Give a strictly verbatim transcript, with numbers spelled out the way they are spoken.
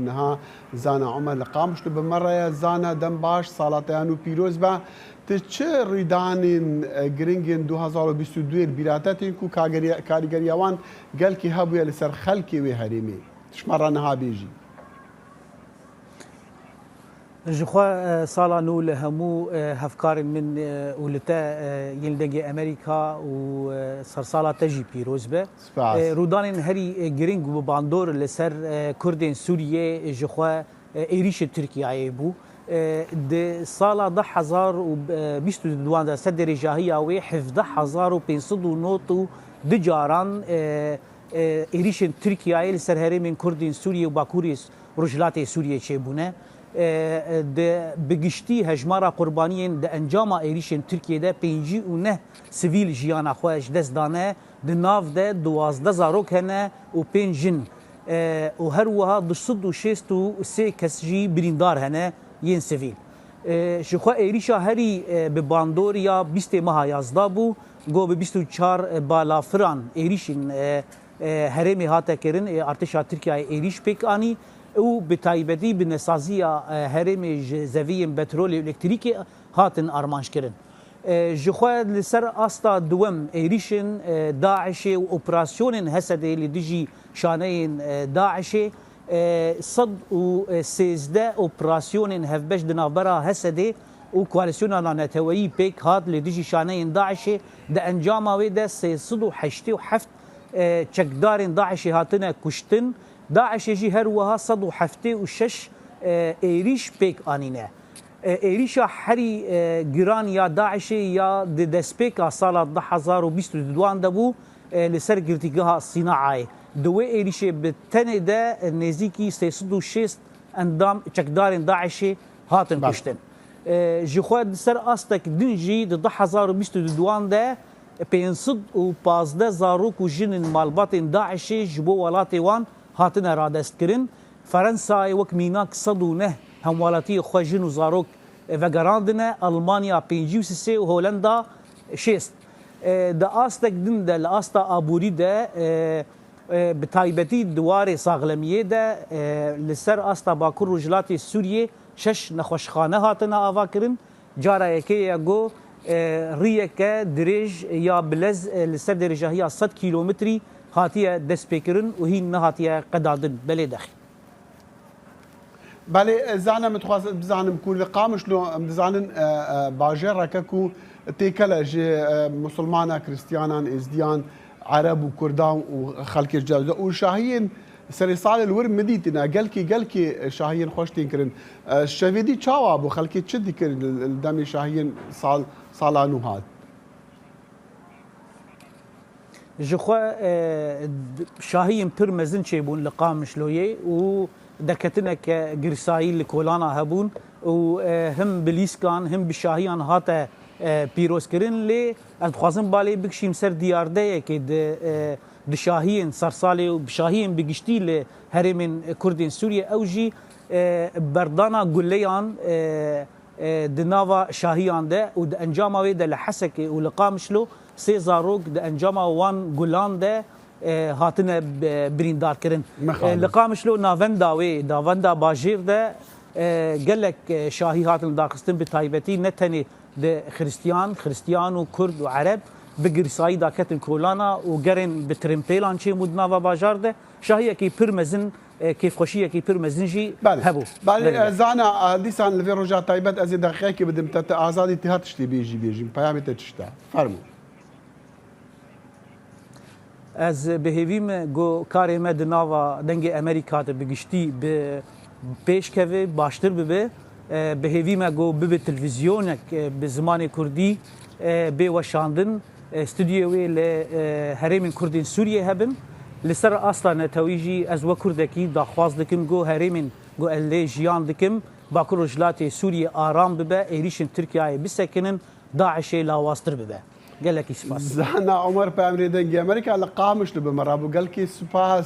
Niha Zana Omer li Qamişlo bi me re ye. Zana, dem baş, sala te ya nû pîroz be. Tu çi rûydanên, e, giringên du hezar û bîst û du yê li bîra te tên ku kageriya-, karîgeriya wan gelkî hebûye li ser xelkê wê herêmê? Tu ji me re niha bêjî. Ji xwe, e, sala nû li hemû, e, hevkarên min, e, û li te, e, yên li Dengê Emerîka û, e, sersala te jî pîroz be. Spas. E, rûdanên herî, e, giring û bi bandor li ser, e, Kurdên Sûriyê ji xwe, e, êrîşên Tirkiyeyê bû. E, di sala du hezar û bîst û duan de ser derêjahiya wê hevdeh hezar û pênc sed û nod û du caran, e, e, êrîşên Tirkiyeyê li ser herêmên Kurdên Sûriyê û Bakurê Rojhilatê Sûriyê çêbûne. E, e, di, bi giştî hejmara qurbaniyên di encama êrîşên Tirkiyê de pêncî û neh sivîl jiyana xwe ji dest dane, di nav de duwazdeh zarok hene û pênc jin, e, û her wiha du sed û şêst û sê kes jî birîndar hene yên sivîl. E, ji xwe êrîşa herî, e, bi bandor ya bîstê meha yazdeh bû, go bi bîst û çar balafiran êrîşên, e, e, herêmê hate kirin, ê artêşa Tirkiyeyê êrîş pêk anî û bi taybetî bi nesaziya, e, herêmê ji zeviyên petrolê û elektrîkê hatin armanc kirin. E, ji xwe li ser asta duwem êrîşên, e, DAIŞê û operasyonên HSDê li dijî şaneyên, e, DAIŞê, e, sed û sêzdeh operasyonên hevbeş di navbera HSDê û koalîsyona naneteweyî pêk hat li dijî şaneyên DAIŞê, di encama wê de sê sed û heştê û heft, e, çekdarên DAIŞê hatine kuştin. DAIŞê jî her wiha sed û heftê û şeş, e, êrîş pêk anîne. E, êrîşa herî, e, giran ya DAIŞê ya di destpêka sala du hezar û bîst û duan de bû, e, li ser girtîgeha Sînaayê. Di wê êrîşê bi tenê de, e, nêzîkî sê sed û şêst endam çekdarên DAIŞê hatin Belê. kuştin. E, ji xwe di ser astek din jî di du hezar û bîst û duan de pênc sed û pazdeh zarok û jinên malbatên DAIŞê ji bo welatê wan hatine radestkirin. Ferensayê wek mînak sed û neh hemwelatiyê xwe jin û zarok vegerandine. Almanya pêncî û sê û Holenda şêst. E, di astek din de, li asta aborî de, e, e, bi taybetî di warê saxlemiyê de, e, li ser asta Bakur Rojhilatê Sûriyê şeş nexweşxane hatine avakirin. Cara yekê ye ku, e, riyeke dirêj ya bilez, e, li ser derêjahiya sed kîlometrî hatiye destpêkirin û hîn nehatiye qedandin. Belê dexî. Belê, e, Zana, min dixwest bizanim ku li Qamişlo, em dizanin, e, e, bajêreke ku têkele ji, e, Musulmana, Kristiyanan, Êzdiyan, Ereb û Kurdan û xelkê ji cem û şahiyên serê salê li wir min dîtine. Gelkî, gelkî şahiyên xweş tên kirin. E, şevêdî çawa bû? Xelkê çi dikir li, li demê şahiyên sal, sala nû hat? Ji xwe, e, d-, şahiyên pir mezin çêbûn li Qamişloyê û deketineke girsayî li kolana hebûn û, e, him bi lîskan, him bi şahiyan hate, e, pîrozkirin. Lê ez dixwazim balê bikişîm ser diyardeyekê di, e, di şahiyên sersalê û bi şahiyên bi giştî li herêmên Kurdên Sûriyê, ew jî, e, berdana guleyan, e, e, di nava şahiyan de û di encama wê de li Hesekê û li Qamişlo sê zarok di encama wan gulan de, e, hatine bi-, birîndarkirin. E, Mexabin. Li Qamişlo navenda wê, navenda bajêr de, e, gelek, e, şahî hatin daxistin, bi taybetî ne tenê di Xiristiyan, Xiristiyan û Kurd û Ereb bi girsayî daketin kolana û gerên bi trimpêlan çêbûn di nava bajar de. Şahiyekî pir mezin, e, kêfxweşiyekî pir mezin jî Belê. hebû. Belê, Belê. e, Zana, e, dîsan li vê roja taybet ez ê deqîqeyekê bidim te, te azadî te hat tiştê bêjî bêjî. Peyamê te çi tişt e? Fermo. Ez bi hêvî me ku karê me di nava Dengê Emerîka de bi giştî bi pêş keve, baştir bibe. E, bi hêvî me ku bibe televîzyonek, e, bi zimanê kurdî, e, bê weşandin. E, stûdyoyê wê li, e, herêmên Kurdên Sûriyê hebin. Li ser asta netewî jî ez wek Kurdekî daxwaz dikim ku herêmên ku ez lê jiyan dikim, Bakur Rojhilatê Sûriyê aram bibe, êrîşên Tirkiyeyê bisekinin, DAIŞê lawaztir bibe. Gelekî spas. Zana Omer, peyamnêrê Dengê Emerîka li Qamişlo bi me re bû. Gelkî spas,